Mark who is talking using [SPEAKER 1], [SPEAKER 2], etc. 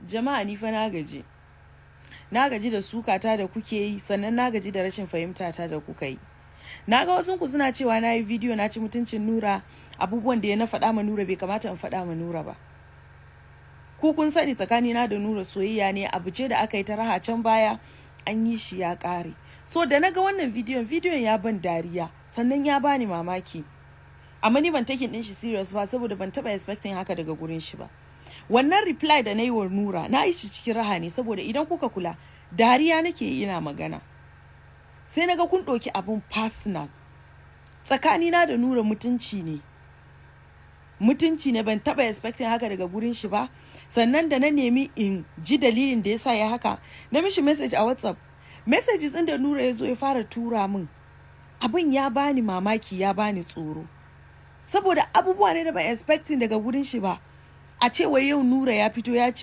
[SPEAKER 1] Jama'a, ni fa na gaji. Na gaji da sukata da kuke yi, sannan na gaji da rashin fahimtata da kuka yi. Na ga wasu ku suna cewa na yi bidiyo na ci mutuncin Nura, abubuwan da ya na faɗa ma Nura bai kamata in faɗa ma Nura ba. Ku kun sani tsakanina da Nura soyayya ne, abu ce da aka yi ta raha can baya, an yi shi ya ƙare. So da na ga wannan bidiyon, bidiyon ya ban dariya, sannan ya bani mamaki. Amma ni ban taking din shi serious ba, saboda ban taba expecting haka daga gurin shi ba. Wannan reply da na yi wa Nura, na yi shi cikin raha ne, saboda idan kuka kula, dariya nake yi ina magana. Sai na ga kun ɗauki abun personal. Tsakanina da Nura mutunci ne. Mutunci ne, ban taba expecting haka daga gurin shi ba. Sannan da na nemi in ji dalilin da yasa ya haka, na mishi message a WhatsApp. Messages ɗin da Nura ya zo ya fara tura min, abin ya bani mamaki, ya bani tsoro. Saboda abubuwa ne da ban expecting daga gurin shi ba. A ce wai yau Nura ya fito ya ce